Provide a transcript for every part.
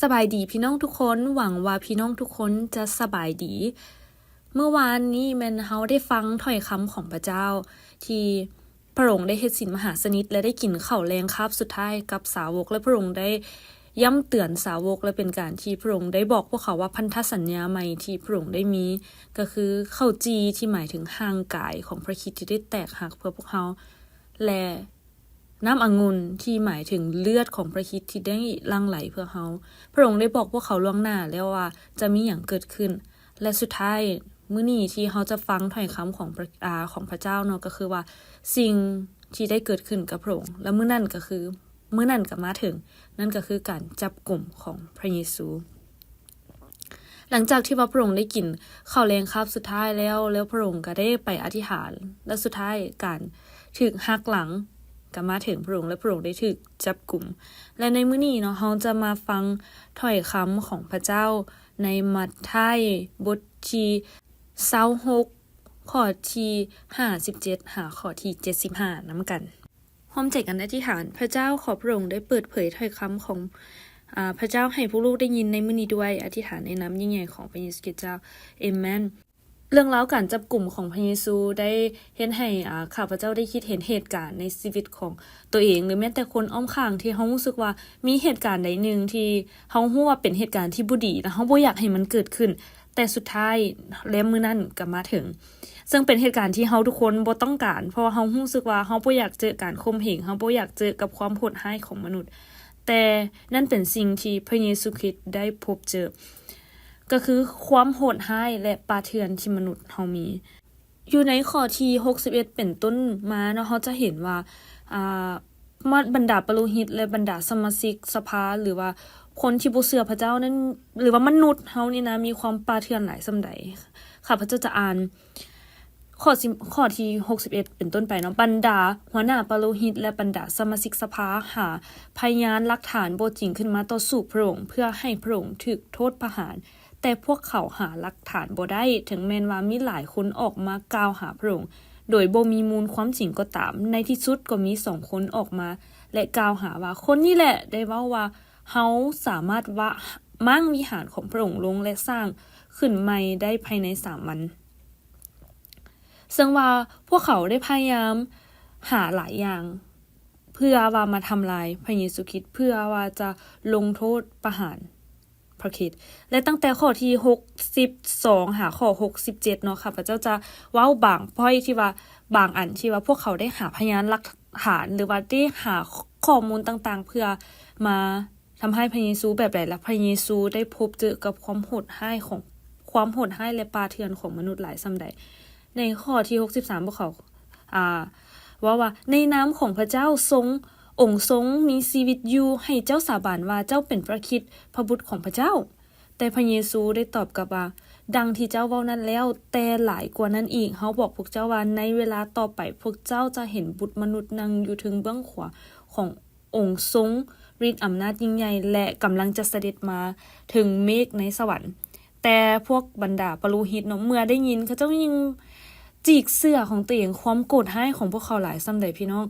ສະບາຍດີພີ່ນ້ອງທຸກຄົນ, ຫວັງວ່າພີ່ນ້ອງທຸກຄົນຈະສະບາຍດີ. ເມື່ອວານນີ້ແມ່ນເຮົາໄດ້ຟັງຖ້ອຍຄຳຂອງພະເຈົ້າ ທີ່ພະອົງໄດ້ເຮັດສິນມະຫາສະນິດ ແລະ ໄດ້ກິນເຂົ້າແລງຄາບສຸດທ້າຍກັບສາວົກ ແລະ ພະອົງໄດ້ຢ້ຳເຕືອນສາວົກ ແລະ ເປັນການທີ່ພະອົງໄດ້ບອກພວກເຂົາວ່າພັນທະສັນຍາໃໝ່ທີ່ພະອົງໄດ້ມີ ກໍຄືເຂົ້າຈີ່ ທີ່ໝາຍເຖິງຮ່າງກາຍຂອງພະຄຣິດທີ່ໄດ້ແຕກຫັກເພື່ອພວກເຮົາ ແລະ ນ້ຳອະງຸ່ນທີ່ໝາຍເຖິງເລືອດຂອງພະຄຣິດທີ່ໄດ້ຫຼັ່ງໄຫຼເພື່ອເຮົາ. ພະອົງໄດ້ບອກພວກເຂົາລ່ວງໜ້າແລ້ວວ່າຈະມີຫຍັງເກີດຂຶ້ນ ແລະ ສຸດທ້າຍມື້ນີ້ທີ່ເຮົາຈະຟັງຖ້ອຍຄຳຂອງພະ ອາ ຂອງພະເຈົ້າເນາະ ກໍຄືວ່າສິ່ງທີ່ໄດ້ເກີດຂຶ້ນກັບພະອົງ ແລະ ມື້ນັ້ນກໍຄື ມື້ນັ້ນກໍມາເຖິງ, ນັ້ນກໍຄືການຈັບກຸມຂອງພະເຢຊູ. ຫຼັງຈາກທີ່ວ່າພະອົງໄດ້ກິນເຂົ້າແລງຄາບສຸດທ້າຍແລ້ວ, ແລ້ວພະອົງກໍໄດ້ໄປອະທິຖານ, ແລະ ສຸດທ້າຍການຖືກຫັກຫຼັງກໍມາເຖິງພະອົງ ແລະ ພະອົງໄດ້ຖືກຈັບກຸມ. ແລະ ໃນມື້ນີ້ເນາະ, ເຮົາຈະມາຟັງຖ້ອຍຄຳຂອງພະເຈົ້າໃນມັດທາຍ ບົດທີຊາວຫົກ ຂໍ້ທີຫ້າສິບເຈັດ ຫາຂໍ້ທີເຈັດສິບຫ້ານຳກັນ. ຮ່ວມໃຈກັນອະທິຖານ. ພະເຈົ້າ, ຂໍພະອົງໄດ້ເປີດເຜີຍຖ້ອຍຄຳຂອງ ອາ ພະເຈົ້າໃຫ້ພວກລູກໄດ້ຍິນໃນມື້ນີ້ດ້ວຍ. ອະທິຖານໃນນາມຍິ່ງໃຫຍ່ຂອງພະເຢຊູຄຣິດເຈົ້າ. ເອເມນ. ເລື່ອງລາວການຈັບກຸມຂອງພະເຢຊູໄດ້ເຮັດໃຫ້ ອາ ຂ້າພະເຈົ້າໄດ້ຄິດເຫັນເຫດການໃນຊີວິດຂອງຕົວເອງ ຫຼື ແມ່ນແຕ່ຄົນອ້ອມຂ້າງທີ່ເຮົາຮູ້ສຶກວ່າມີເຫດການໃດໜຶ່ງທີ່ເຮົາຮູ້ວ່າເປັນເຫດການທີ່ບໍ່ດີ ແລະ ເຮົາບໍ່ຢາກໃຫ້ມັນເກີດຂຶ້ນ, ແຕ່ສຸດທ້າຍແລມມື້ນັ້ນກໍມາເຖິງ. ເຊິ່ງເປັນເຫດການທີ່ເຮົາທຸກຄົນບໍ່ຕ້ອງການ, ເພາະວ່າເຮົາຮູ້ສຶກວ່າເຮົາບໍ່ຢາກເຈີກັນຂົ່ມເຫງ, ເຮົາບໍ່ຢາກເຈີກັບຄວາມໂຫດຮ້າຍຂອງມະນຸດ. ແຕ່ນັ້ນເປັນສິ່ງທີ່ພະເຢຊູຄຣິດໄດ້ພົບເຈີ, ກໍຄືຄວາມໂຫດຮ້າຍ ແລະ ປ່າເຖື່ອນທີ່ມະນຸດເຮົາມີ. ຢູ່ໃນຂໍ້ທີຫົກສິບເອັດເປັນຕົ້ນມາເນາະ, ເຮົາຈະເຫັນວ່າ ອ່າ ບັນດາປະໂລຫິດ ແລະ ບັນດາສະມາຊິກສະພາ ຫຼືວ່າຄົນທີ່ບໍ່ເຊື່ອພະເຈົ້ານັ້ນ ຫຼືວ່າມະນຸດເຮົານີ້ນະ ມີຄວາມປ່າເຖື່ອນຫຼາຍສ່ຳໃດ. ຂ້າພະເຈົ້າຈະອ່ານຂໍ້ສິບ ຂໍ້ທີຫົກສິບເອັດເປັນຕົ້ນໄປເນາະ. ບັນດາຫົວໜ້າປະໂລຫິດ ແລະ ບັນດາສະມາຊິກສະພາ ຫາພະຍານຫຼັກຖານບໍ່ຈິງຂຶ້ນມາຕໍ່ສູ້ພະອົງ ເພື່ອໃຫ້ພະອົງຖືກໂທດປະຫານ. ແຕ່ພວກເຂົາຫາຫຼັກຖານບໍ່ໄດ້, ເຖິງແມ່ນວ່າມີຫຼາຍຄົນອອກມາກ່າວຫາພະອົງໂດຍບໍ່ມີມູນຄວາມຈິງກໍຕາມ. ໃນທີ່ສຸດກໍມີສອງຄົນອອກມາ ແລະ ກ່າວຫາວ່າ, ຄົນນີ້ແຫຼະໄດ້ເວົ້າວ່າ, ເຮົາສາມາດວະ ມ້າງວິຫານຂອງພະອົງລົງ ແລະ ສ້າງຂຶ້ນໃໝ່ໄດ້ພາຍໃນສາມວັນ. ເຊິ່ງວ່າພວກເຂົາໄດ້ພະຍາຍາມຫາຫຼາຍຢ່າງ ເພື່ອວ່າມາທຳລາຍພະເຢຊູຄຣິດ, ເພື່ອວ່າຈະລົງໂທດປະຫານ ພະຄຣິດ ແລະ ຕັ້ງແຕ່ຂໍ້ທີຫົກສິບສອງຫາຂໍ້ຫົກສິບເຈັດເນາະ, ຂ້າພະເຈົ້າຈະເວົ້າບາງ point ທີ່ວ່າ ບາງອັນທີ່ວ່າພວກເຂົາໄດ້ຫາພະຍານຫຼັກຖານ ຫຼືວ່າໄດ້ຫາຂໍ້ມູນຕ່າງໆ ເພື່ອມາທຳຮ້າຍພະເຢຊູແບບໃດ ແລະ ພະເຢຊູໄດ້ພົບເຈີກັບຄວາມໂຫດຮ້າຍຂອງ ຄວາມໂຫດຮ້າຍ ແລະ ປ່າເຖື່ອນຂອງມະນຸດຫຼາຍສ່ຳໃດ. ໃນຂໍ້ທີຫົກສິບສາມ ພວກເຂົາ ອ່າ ເວົ້າວ່າ, ໃນນາມຂອງພະເຈົ້າຊົງ ອົງຊົງມີຊີວິດຢູ່, ໃຫ້ເຈົ້າສາບານວ່າເຈົ້າເປັນພະຄຣິດ ພະບຸດຂອງພະເຈົ້າ. ແຕ່ພະເຢຊູໄດ້ຕອບກັບວ່າ, ດັ່ງທີ່ເຈົ້າເວົ້ານັ້ນແລ້ວ, ແຕ່ຫຼາຍກວ່ານັ້ນອີກ, ເຮົາບອກພວກເຈົ້າວ່າ, ໃນເວລາຕໍ່ໄປພວກເຈົ້າຈະເຫັນບຸດມະນຸດນັ່ງຢູ່ເທິງເບື້ອງຂວາຂອງອົງຊົງ ລິດອຳນາດຍິ່ງໃຫຍ່ ແລະ ກຳລັງຈະສະເດັດມາເທິງເມກໃນສະຫວັນ. ແຕ່ພວກບັນດາປະໂລຫິດເນາະ ເມື່ອໄດ້ຍິນ ເຂົາເຈົ້າຍິ່ງຈີກເສື້ອຂອງຕົວເອງ. ຄວາມໂກດຮ້າຍຂອງພວກເຂົາຫຼາຍສ່ຳໃດ ພີ່ນ້ອງ?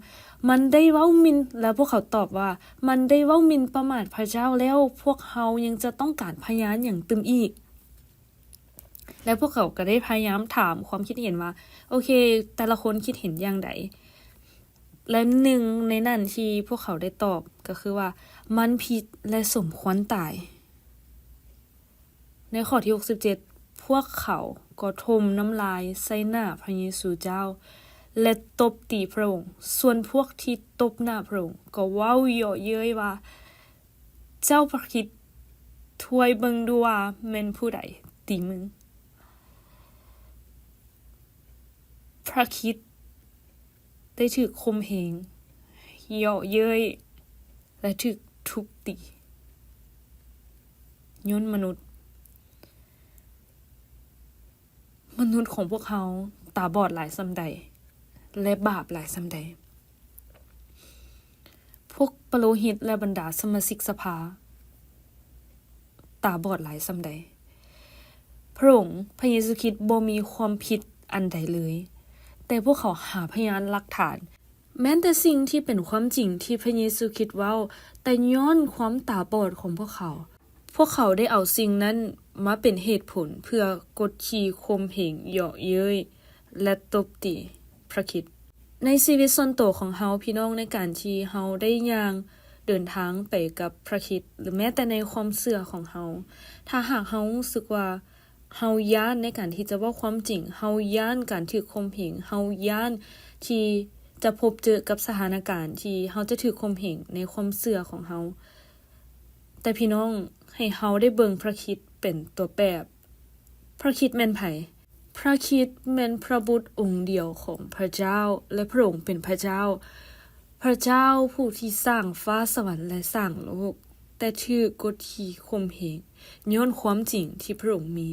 ມັນໄດ້ເວົ້າໝິ່ນ ແລະ ພວກເຂົາຕອບວ່າ, ມັນໄດ້ເວົ້າໝິ່ນປະໝາດພະເຈົ້າແລ້ວ, ພວກເຮົາຍັງຈະຕ້ອງການພະຍານຫຍັງຕື່ມອີກ? ແລະ ພວກເຂົາກໍໄດ້ພະຍາຍາມຖາມຄວາມຄິດເຫັນວ່າ, ໂອເຄ, ແຕ່ລະຄົນຄິດເຫັນຢ່າງໃດ? ແລະ ໜຶ່ງໃນນັ້ນທີ່ພວກເຂົາໄດ້ຕອບກໍຄືວ່າ, ມັນຜິດ ແລະ ສົມຄວນຕາຍ. ໃນຂໍ້ທີຫົກສິບເຈັດ ພວກເຂົາກໍຖົ່ມນ້ຳລາຍໃສ່ໜ້າພະເຢຊູເຈົ້າ ແລະ ຕົບຕີພະອົງ. ສ່ວນພວກທີ່ຕົບໜ້າພະອົງກໍເວົ້າເຍາະເຍີ້ຍວ່າ, ເຈົ້າພະຄຣິດ, ທວຍເບິ່ງດູວ່າແມ່ນຜູ້ໃດຕີມຶງ. ພະຄຣິດໄດ້ຖືກຂົ່ມເຫງ, ເຍາະເຍີ້ຍ ແລະ ຖືກທຸບຕີຍ້ອນມະນຸດ. ມະນຸດຂອງພວກເຮົາຕາບອດຫຼາຍສ່ຳໃດ ແລະ ບາບຫຼາຍສ່ຳໃດ? ພວກປະໂລຫິດ ແລະ ບັນດາສະມາຊິກສະພາ ຕາບອດຫຼາຍສ່ຳໃດ? ພະອົງ, ພະເຢຊູຄຣິດບໍ່ມີຄວາມຜິດອັນໃດເລີຍ, ແຕ່ພວກເຂົາຫາພະຍານຫຼັກຖານ, ແມ່ນແຕ່ສິ່ງທີ່ເປັນຄວາມຈິງທີ່ພະເຢຊູຄຣິດເວົ້າ, ແຕ່ຍ້ອນຄວາມຕາບອດຂອງພວກເຂົາ, ພວກເຂົາໄດ້ເອົາສິ່ງນັ້ນມາເປັນເຫດຜົນເພື່ອກົດຂີ່ຂົ່ມເຫງ, ເຍາະເຍີ້ຍ ແລະ ຕົບຕີພຣະຄຣິດ. ໃນຊີວິດສ່ວນໂຕຂອງເຮົາ, ພີ່ນ້ອງ, ໃນການທີ່ເຮົາໄດ້ຍ່າງເດີນທາງໄປກັບພຣະຄຣິດ ຫຼື ແມ້ແຕ່ໃນຄວາມເຊື່ອຂອງເຮົາ, ຖ້າຫາກເຮົາຮູ້ສຶກວ່າເຮົາຢ້ານໃນການທີ່ຈະເວົ້າຄວາມຈິງ, ເຮົາຢ້ານການຖືກຂົ່ມເຫງ, ເຮົາຢ້ານທີ່ຈະພົບເຈີກັບສະຖານະການທີ່ເຮົາຈະຖືກຂົ່ມເຫງໃນຄວາມເຊື່ອຂອງເຮົາ, ແຕ່ພີ່ນ້ອງ, ໃຫ້ເຮົາໄດ້ເບິ່ງພຣະຄຣິດເປັນຕົວແປບ. ພຣະຄຣິດແມ່ນໃຜ? ພຣະຄຣິດແມ່ນພຣະບຸດອົງດຽວຂອງພຣະເຈົ້າ ແລະ ພຣະອົງເປັນພຣະເຈົ້າ, ພຣະເຈົ້າຜູ້ທີ່ສ້າງຟ້າສະຫວັນ ແລະ ສ້າງໂລກ, ແຕ່ຖືກກົດຂີ່ຂົ່ມເຫງຍ້ອນຄວາມຈິງທີ່ພຣະອົງມີ,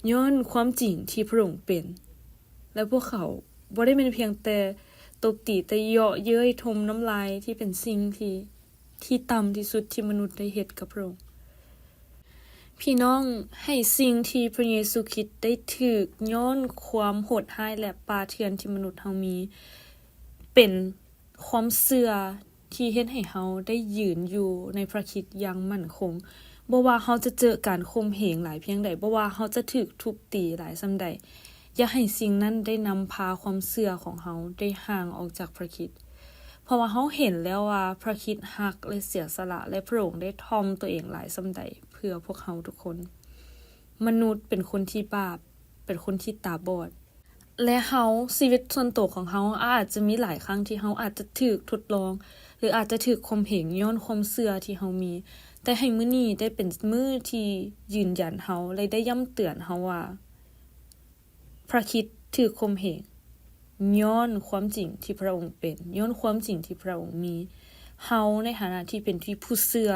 ຍ້ອນຄວາມຈິງທີ່ພຣະອົງເປັນ. ແລະ ພວກເຂົາບໍ່ໄດ້ແມ່ນພຽງແຕ່ຕົບຕີ, ແຕ່ເຍາະເຍີ້ຍ, ຖົ່ມນ້ຳລາຍ, ທີ່ເປັນສິ່ງທີ່ ທີ່ຕ່ຳທີ່ສຸດທີ່ມະນຸດໄດ້ເຮັດກັບພຣະອົງ. ພີ່ນ້ອງ, ໃຫ້ສິ່ງທີ່ພຣະເຢຊູຄຣິດໄດ້ຖືກຍ້ອນຄວາມໂຫດຮ້າຍ ແລະ ປ່າເຖື່ອນທີ່ມະນຸດເຮົາມີ ເປັນຄວາມເຊື່ອທີ່ເຮັດໃຫ້ເຮົາໄດ້ຢືນຢູ່ໃນພຣະຄຣິດຢ່າງໝັ້ນຄົງ. ບໍ່ວ່າເຮົາຈະເຈີການຂົ່ມເຫງຫຼາຍພຽງໃດ, ບໍ່ວ່າເຮົາຈະຖືກທຸບຕີຫຼາຍສ່ຳໃດ, ຢ່າໃຫ້ສິ່ງນັ້ນໄດ້ນຳພາຄວາມເຊື່ອຂອງເຮົາໄດ້ຫ່າງອອກຈາກພຣະຄຣິດ. ເພາະວ່າເຮົາເຫັນແລ້ວວ່າພຣະຄຣິດຮັກ ແລະ ເສຍສະຫຼະ ແລະ ພຣະອົງໄດ້ຖ່ອມຕົວເອງຫຼາຍສ່ຳໃດເພື່ອພວກເຮົາທຸກຄົນ. ມະນຸດເປັນຄົນທີ່ບາບ, ເປັນຄົນທີ່ຕາບອດ. ແລະ ເຮົາ, ຊີວິດສ່ວນໂຕຂອງເຮົາອາດຈະມີຫຼາຍຄັ້ງທີ່ເຮົາອາດຈະຖືກທົດລອງ ຫຼື ອາດຈະຖືກຂົ່ມເຫງຍ້ອນຄວາມເຊື່ອທີ່ເຮົາມີ. ແຕ່ໃຫ້ມື້ນີ້ໄດ້ເປັນມື້ທີ່ຢືນຢັນເຮົາ ແລະ ໄດ້ຢ້ຳເຕືອນເຮົາວ່າ ພຣະຄຣິດຖືກຂົ່ມເຫງຍ້ອນຄວາມຈິງທີ່ພຣະອົງເປັນ, ຍ້ອນຄວາມຈິງທີ່ພຣະອົງມີ. ເຮົາໃນຖານະທີ່ເປັນທີ່ຜູ້ເຊື່ອ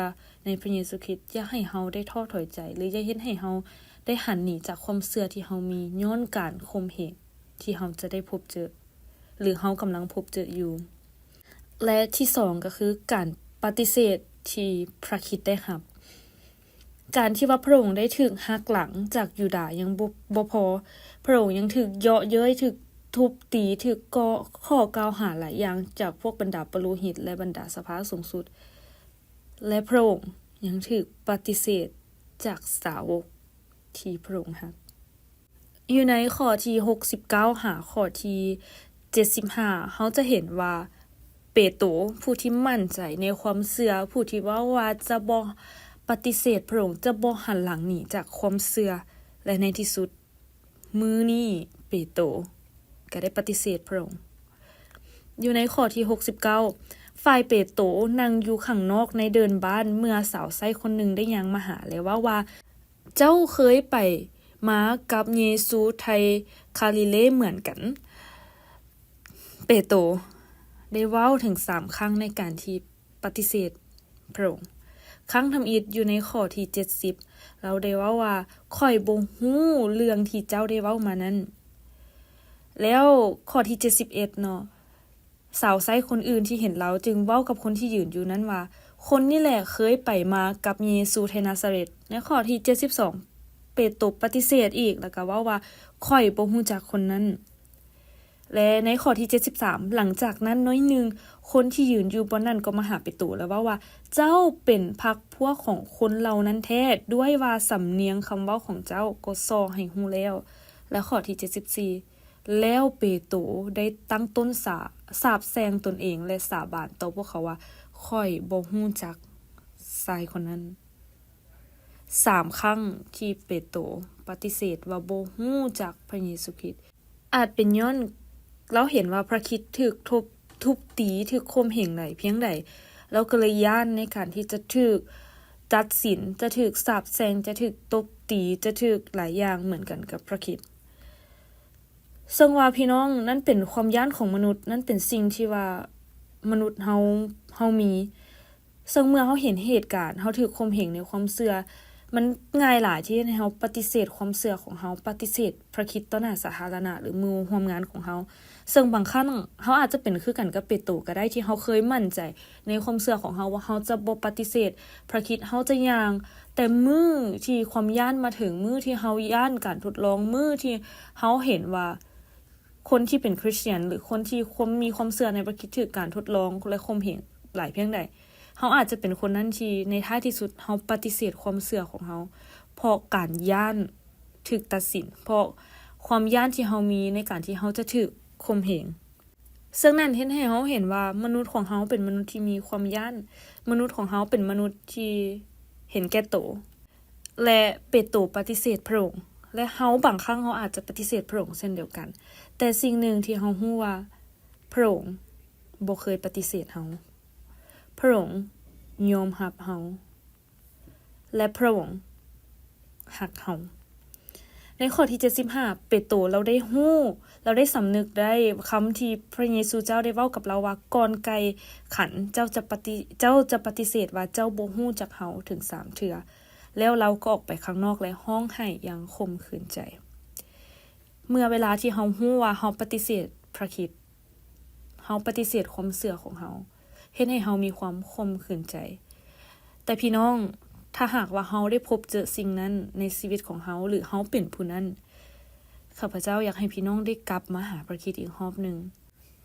ໃນພຣະເຢຊູຄຣິດ, ຢາກໃຫ້ເຮົາໄດ້ທໍ້ຖອຍໃຈ ຫຼື ຢ່າເຮັດໃຫ້ເຮົາໄດ້ຫັນໜີຈາກຄວາມເຊື່ອທີ່ເຮົາມີ ຍ້ອນການຂົ່ມເຫງທີ່ເຮົາຈະໄດ້ພົບເຈີ ຫຼື ເຮົາກຳລັງພົບເຈີຢູ່. ແລະ ທີສອງ ກໍຄືການປະຕິເສດທີ່ພຣະຄຣິດໄດ້ຮັບ. ການທີ່ວ່າພຣະອົງໄດ້ຖືກຫັກຫຼັງຈາກຢູດາຍັງບໍ່, ບໍ່ພໍ, ພຣະອົງຍັງຖືກເຍາະເຍີ້ຍ, ຖືກທຸບຕີ, ຖືກເກາະຂໍ້ກ່າວຫາຫຼາຍຢ່າງຈາກພວກບັນດາປະໂລຫິດ ແລະ ບັນດາສະພາສູງສຸດ, ແລະ ພຣະອົງຍັງຖືກປະຕິເສດຈາກສາວົກທີ່ພຣະອົງຮັກ. ຢູ່ໃນຂໍ້ທີຫົກສິບເກົ້າຫາຂໍ້ທີເຈັດສິບຫ້າ ເຮົາຈະເຫັນວ່າເປໂຕ ຜູ້ທີ່ໝັ້ນໃຈໃນຄວາມເຊື່ອ, ຜູ້ທີ່ເວົ້າວ່າຈະບໍ່ປະຕິເສດພຣະອົງ, ຈະບໍ່ຫັນຫຼັງໜີຈາກຄວາມເຊື່ອ, ແລະ ໃນທີ່ສຸດ ມື້ນີ້ເປໂຕກໍໄດ້ປະຕິເສດພຣະອົງ. ຢູ່ໃນຂໍ້ທີຫົກສິບເກົ້າ ຝ່າຍເປໂຕນັ່ງຢູ່ຂ້າງນອກໃນເດີ່ນບ້ານ ເມື່ອສາວໃຊ້ຄົນໜຶ່ງໄດ້ຍ່າງມາຫາ ແລະ ເວົ້າວ່າ, ເຈົ້າເຄີຍໄປມາກັບເຢຊູໄທກາລີເລເໝືອນກັນ. ເປໂຕໄດ້ເວົ້າເຖິງສາມຄັ້ງໃນການທີ່ປະຕິເສດພຣະອົງ. ຄັ້ງທຳອິດຢູ່ໃນຂໍ້ທີເຈັດສິບ ລາວໄດ້ເວົ້າວ່າ, ຂ້ອຍບໍ່ຮູ້ເລື່ອງທີ່ເຈົ້າໄດ້ເວົ້າມານັ້ນ. ແລ້ວຂໍ້ທີເຈັດສິບເອັດເນາະ, ສາວໃຊ້ຄົນອື່ນທີ່ເຫັນລາວຈຶ່ງເວົ້າກັບຄົນທີ່ຢືນຢູ່ນັ້ນວ່າ, ຄົນນີ້ແຫຼະເຄີຍໄປມາກັບເຢຊູໄທນາຊາເຣັດ. ໃນຂໍ້ທີເຈັດສິບສອງ ເປໂຕປະຕິເສດອີກ ແລ້ວກໍເວົ້າວ່າ, ຂ້ອຍບໍ່ຮູ້ຈັກຄົນນັ້ນ. ແລະ ໃນຂໍ້ທີເຈັດສິບສາມ ຫຼັງຈາກນັ້ນໜ້ອຍໜຶ່ງ, ຄົນທີ່ຢືນຢູ່ບ່ອນນັ້ນກໍມາຫາເປໂຕ ແລະ ເວົ້າວ່າ, ເຈົ້າເປັນພັກພວກຂອງຄົນເຫຼົ່ານັ້ນແທ້, ດ້ວຍວ່າສຳນຽງຄຳເວົ້າຂອງເຈົ້າກໍສໍ່ໃຫ້ຮູ້ແລ້ວ. ແລະ ຂໍ້ທີເຈັດສິບສີ່ ແລ້ວເປໂຕໄດ້ຕັ້ງຕົ້ນສາ, ສາບແຊ່ງຕົນເອງ ແລະ ສາບານຕໍ່ພວກເຂົາວ່າ, ຂ້ອຍບໍ່ຮູ້ຈັກຊາຍຄົນນັ້ນ. ສາມຄັ້ງທີ່ເປໂຕປະຕິເສດວ່າບໍ່ຮູ້ຈັກພຣະເຢຊູຄຣິດ. ອາດເປັນຍ້ອນລາວເຫັນວ່າພຣະຄຣິດຖືກທຸບ, ທຸບຕີ, ຖືກຂົ່ມເຫງຫຼາຍພຽງໃດ, ລາວກໍເລີຍຢ້ານໃນການທີ່ຈະຖືກຕັດສິນ, ຈະຖືກສາບແຊ່ງ, ຈະຖືກຕົບຕີ, ຈະຖືກຫຼາຍຢ່າງເໝືອນກັນກັບພຣະຄຣິດ. ເຊິ່ງວ່າພີ່ນ້ອງ, ນັ້ນເປັນຄວາມຢ້ານຂອງມະນຸດ, ນັ້ນເປັນສິ່ງທີ່ວ່າມະນຸດເຮົາ, ເຮົາມີ. ເຊິ່ງເມື່ອເຮົາເຫັນເຫດການ, ເຮົາຖືກຂົ່ມເຫງໃນຄວາມເຊື່ອ, ມັນງ່າຍຫຼາຍທີ່ເຮັດໃຫ້ເຮົາປະຕິເສດຄວາມເຊື່ອຂອງເຮົາ, ປະຕິເສດພຣະຄຣິດຕໍ່ໜ້າສາທາລະນະ ຫຼື ໝູ່ຮ່ວມງານຂອງເຮົາ. ເຊິ່ງບາງຄັ້ງເຮົາອາດຈະເປັນຄືກັນກັບເປໂຕກໍໄດ້, ທີ່ເຮົາເຄີຍໝັ້ນໃຈໃນຄວາມເຊື່ອຂອງເຮົາວ່າເຮົາຈະບໍ່ປະຕິເສດພຣະຄຣິດ, ເຮົາຈະຍ່າງ. ແຕ່ມື້ທີ່ຄວາມຢ້ານມາເຖິງ, ມື້ທີ່ເຮົາຢ້ານການທົດລອງ, ມື້ທີ່ເຮົາເຫັນວ່າ ຄົນທີ່ເປັນຄຣິສຕຽນ ຫຼື ຄົນທີ່ຄວາມ, ມີຄວາມເຊື່ອໃນພຣະຄຣິດ ຖືກການທົດລອງ ແລະ ຂົ່ມເຫງຫຼາຍພຽງໃດ, ເຮົາອາດຈະເປັນຄົນນັ້ນທີ່ໃນທ້າຍທີ່ສຸດເຮົາປະຕິເສດຄວາມເຊື່ອຂອງເຮົາ ເພາະການຢ້ານຖືກຕັດສິນ, ເພາະຄວາມຢ້ານທີ່ເຮົາມີໃນການທີ່ເຮົາຈະຖືກຂົ່ມເຫງ. ເຊິ່ງນັ້ນເຮັດໃຫ້ເຮົາເຫັນວ່າມະນຸດຂອງເຮົາເປັນມະນຸດທີ່ມີຄວາມຢ້ານ, ມະນຸດຂອງເຮົາເປັນມະນຸດທີ່ເຫັນແກ່ໂຕ. ແລະ ເປໂຕປະຕິເສດພະອົງ, ແລະ ເຮົາບາງຄັ້ງເຮົາອາດຈະປະຕິເສດພະອົງເຊັ່ນດຽວກັນ. ແຕ່ສິ່ງໜຶ່ງທີ່ເຮົາຮູ້ວ່າ ພະອົງບໍ່ເຄີຍປະຕິເສດເຮົາ. ພະອົງຍອມຮັບເຮົາ ແລະ ພະອົງຮັກເຮົາ. ໃນຂໍ້ທີເຈັດສິບຫ້າ ເປໂຕລາວໄດ້ຮູ້, ລາວໄດ້ສຳນຶກໄດ້ຄຳທີ່ພະເຢຊູເຈົ້າໄດ້ເວົ້າກັບລາວວ່າ, ກ່ອນໄກ່ຂັນ ເຈົ້າຈະປະຕິ, ເຈົ້າຈະປະຕິເສດວ່າເຈົ້າບໍ່ຮູ້ຈັກເຮົາເຖິງສາມເທື່ອ. ແລ້ວລາວກໍອອກໄປຂ້າງນອກ ແລະ ຮ້ອງໄຫ້ຢ່າງຂົມຂືນໃຈ. ເມື່ອເວລາທີ່ເຮົາຮູ້ວ່າເຮົາປະຕິເສດພະຄຣິດ, ເຮົາປະຕິເສດຄວາມເຊື່ອຂອງເຮົາ, ເຮັດໃຫ້ເຮົາມີຄວາມຂົມຂືນໃຈ. ແຕ່ພີ່ນ້ອງ, ຖ້າຫາກວ່າເຮົາໄດ້ພົບເຈີສິ່ງນັ້ນໃນຊີວິດຂອງເຮົາ ຫຼື ເຮົາເປັນຜູ້ນັ້ນ, ຂ້າພະເຈົ້າຢາກໃຫ້ພີ່ນ້ອງໄດ້ກັບມາຫາພະຄຣິດອີກຮອບໜຶ່ງ.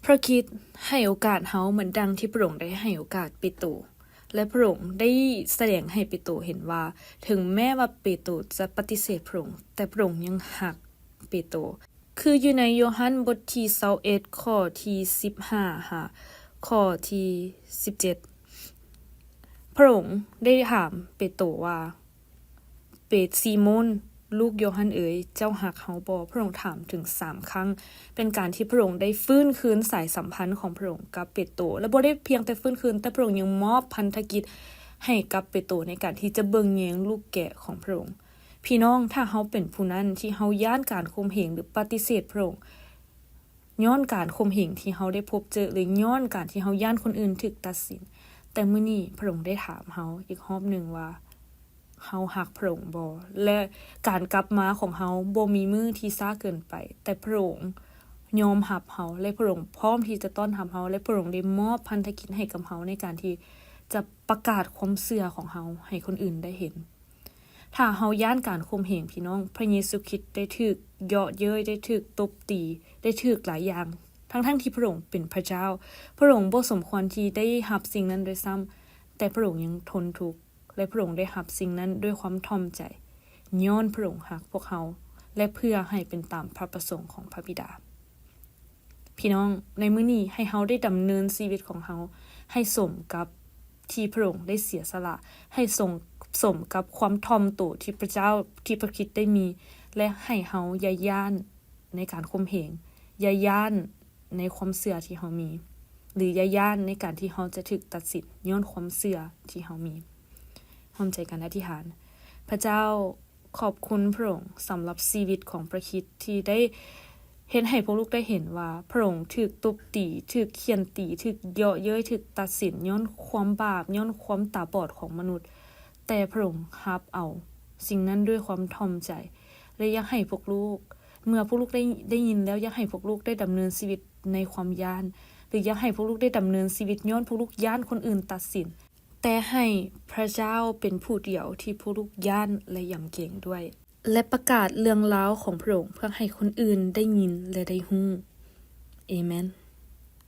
ພະຄຣິດໃຫ້ໂອກາດເຮົາເໝືອນດັ່ງທີ່ພະອົງໄດ້ໃຫ້ໂອກາດເປໂຕ, ແລະ ພະອົງໄດ້ສະແດງໃຫ້ເປໂຕເຫັນວ່າ ເຖິງແມ້ວ່າເປໂຕຈະປະຕິເສດພະອົງ, ແຕ່ພະອົງຍັງຮັກເປໂຕ. ຄືຢູ່ໃນໂຍຮັນບົດທີຊາວເອັດ ຂໍ້ທີສິບຫ້າຫາຂໍ້ທີສິບເຈັດ, ພະອົງໄດ້ຖາມເປໂຕວ່າ, ເປ ຊີໂມນ ລູກໂຍຮັນເອີຍ, ເຈົ້າຮັກເຮົາບໍ່? ພະອົງຖາມເຖິງສາມຄັ້ງ. ເປັນການທີ່ພະອົງໄດ້ຟື້ນຄືນສາຍສຳພັນຂອງພະອົງກັບເປໂຕ, ແລະ ບໍ່ໄດ້ພຽງແຕ່ຟື້ນຄືນ, ແຕ່ພະອົງຍັງມອບພັນທະກິດໃຫ້ກັບເປໂຕໃນການທີ່ຈະເບິ່ງແຍງລູກແກະຂອງພະອົງ. ພີ່ນ້ອງ, ຖ້າເຮົາເປັນຜູ້ນັ້ນທີ່ເຮົາຢ້ານການຂົ່ມເຫງ ຫຼື ປະຕິເສດພະອົງ ຍ້ອນການຂົ່ມເຫງທີ່ເຮົາໄດ້ພົບເຈີ ຫຼື ຍ້ອນການທີ່ເຮົາຢ້ານຄົນອື່ນຖືກຕັດສິນ, ແຕ່ມື້ນີ້ພະອົງໄດ້ຖາມເຮົາອີກຮອບໜຶ່ງວ່າ ເຮົາຮັກພະອົງບໍ່? ແລະ ການກັບມາຂອງເຮົາບໍ່ມີມື້ທີ່ຊ້າເກີນໄປ, ແຕ່ພະອົງຍອມຮັບເຮົາ ແລະ ພະອົງພ້ອມທີ່ຈະຕ້ອນຮັບເຮົາ ແລະ ພະອົງໄດ້ມອບພັນທະກິດໃຫ້ກັບເຮົາໃນການທີ່ຈະປະກາດຄວາມເຊື່ອຂອງເຮົາໃຫ້ຄົນອື່ນໄດ້ເຫັນ. ຖ້າເຮົາຢ້ານການຂົ່ມເຫງ, ພີ່ນ້ອງ, ພະເຢຊູຄຣິດໄດ້ຖືກເຍາະເຍີ້ຍ, ໄດ້ຖືກຕົບຕີ, ໄດ້ຖືກຫຼາຍຢ່າງ, ທັງໆທີ່ພະອົງເປັນພະເຈົ້າ. ພະອົງບໍ່ສົມຄວນທີ່ໄດ້ຮັບສິ່ງນັ້ນດ້ວຍຊ້ຳ, ແຕ່ພະອົງຍັງທົນທຸກ ແລະ ພະອົງໄດ້ຮັບສິ່ງນັ້ນດ້ວຍຄວາມຖ່ອມໃຈ, ຍ້ອນພະອົງຮັກພວກເຮົາ ແລະ ເພື່ອໃຫ້ເປັນຕາມພະປະສົງຂອງພະບິດາ. ພີ່ນ້ອງ, ໃນມື້ນີ້ໃຫ້ເຮົາໄດ້ດຳເນີນຊີວິດຂອງເຮົາໃຫ້ສົມກັບທີ່ພະອົງໄດ້ເສຍສະຫຼະ, ໃຫ້ສົງ, ສົມກັບຄວາມຖ່ອມໂຕທີ່ພະເຈົ້າ, ທີ່ພະຄຣິດໄດ້ມີ, ແລະ ໃຫ້ເຮົາຢ່າຢ້ານໃນການຂົ່ມເຫງ, ຢ່າຢ້ານໃນຄວາມເຊື່ອທີ່ເຮົາມີ, ຫຼື ຢ່າຢ້ານໃນການທີ່ເຮົາຈະຖືກຕັດສິນຍ້ອນຄວາມເຊື່ອທີ່ເຮົາມີ. ຮ່ວມໃຈກັນອະທິຖານ. ພະເຈົ້າ, ຂອບຄຸນພະອົງສຳລັບຊີວິດຂອງພະຄຣິດທີ່ໄດ້ເຮັດໃຫ້ພວກລູກໄດ້ເຫັນວ່າພະອົງຖືກຕົບຕີ, ຖືກຂ້ຽນຕີ, ຖືກເຍາະເຍີ້ຍ, ຖືກຕັດສິນຍ້ອນຄວາມບາບ, ຍ້ອນຄວາມຕາບອດຂອງມະນຸດ, ແຕ່ພະອົງຮັບເອົາສິ່ງນັ້ນດ້ວຍຄວາມຖ່ອມໃຈ ແລະ ຢາກໃຫ້ພວກລູກ, ເມື່ອພວກລູກໄດ້, ໄດ້ຍິນແລ້ວ, ຢາກໃຫ້ພວກລູກໄດ້ດຳເນີນຊີວິດໃນຄວາມຢ້ານ, ຫຼື ຢາກໃຫ້ພວກລູກໄດ້ດຳເນີນຊີວິດຍ້ອນພວກລູກຢ້ານຄົນອື່ນຕັດສິນ. ແຕ່ໃຫ້ພະເຈົ້າເປັນຜູ້ດຽວທີ່ພວກລູກຢ້ານ ແລະ ຢຳເກງດ້ວຍ, ແລະ ປະກາດເລື່ອງລາວຂອງພະອົງເພື່ອໃຫ້ຄົນອື່ນໄດ້ຍິນ ແລະ ໄດ້ຮູ້. ເອເມນ.